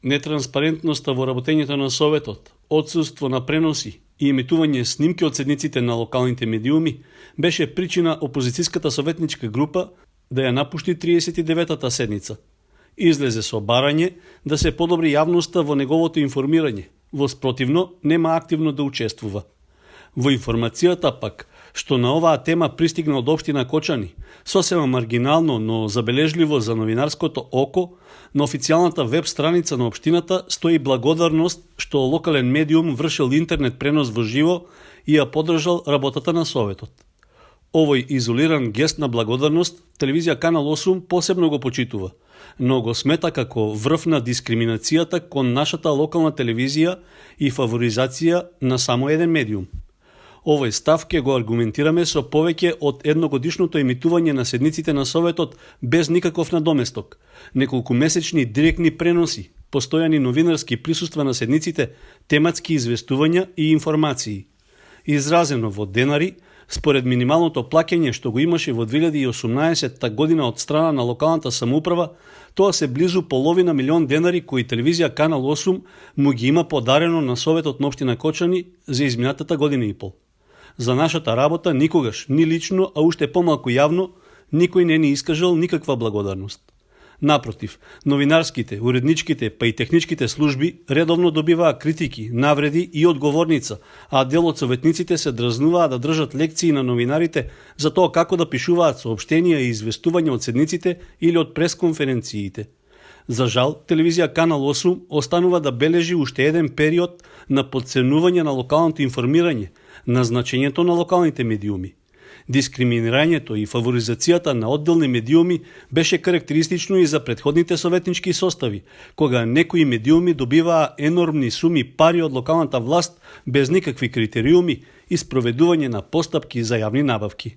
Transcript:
Нетранспарентноста во работењето на Советот, отсуство на преноси и емитување снимки од седниците на локалните медиуми беше причина опозицијската советничка група да ја напушти 39-та седница. Излезе со барање да се подобри јавноста во неговото информирање, во спротивно нема активно да учествува. Во информацијата пак, што на оваа тема пристигна од општина Кочани, сосема маргинално, но забележливо за новинарското око, на официјалната веб страница на општината стои благодарност што локален медиум вршил интернет пренос во живо и ја поддржал работата на Советот. Овој изолиран гест на благодарност телевизија Канал 8 посебно го почитува, но го смета како врв на дискриминацијата кон нашата локална телевизија и фаворизација на само еден медиум. Овој став ќе го аргументираме со повеќе од едногодишното емитување на седниците на Советот без никаков надоместок, неколкумесечни директни преноси, постојани новинарски присуства на седниците, тематски известувања и информации. Изразено во денари, според минималното плаќање што го имаше во 2018 година од страна на локалната самоуправа, тоа се близу половина милион денари кои телевизија Канал 8 му ги има подарено на Советот на општина Кочани за изминатата година и пол. За нашата работа никогаш, ни лично, а уште помалку јавно, никој не ни искажал никаква благодарност. Напротив, новинарските, уредничките, па и техничките служби редовно добиваа критики, навреди и одговорница, а дел од советниците се дразнуваа да држат лекции на новинарите за тоа како да пишуваат соопштенија и известувања од седниците или од пресконференциите. За жал, телевизија Канал 8 останува да бележи уште еден период на подценување на локалното информирање, на значењето на локалните медиуми. Дискриминирањето и фаворизацијата на одделни медиуми беше карактеристично и за претходните советнички состави, кога некои медиуми добиваа енормни суми пари од локалната власт без никакви критериуми и спроведување на постапки за јавни набавки.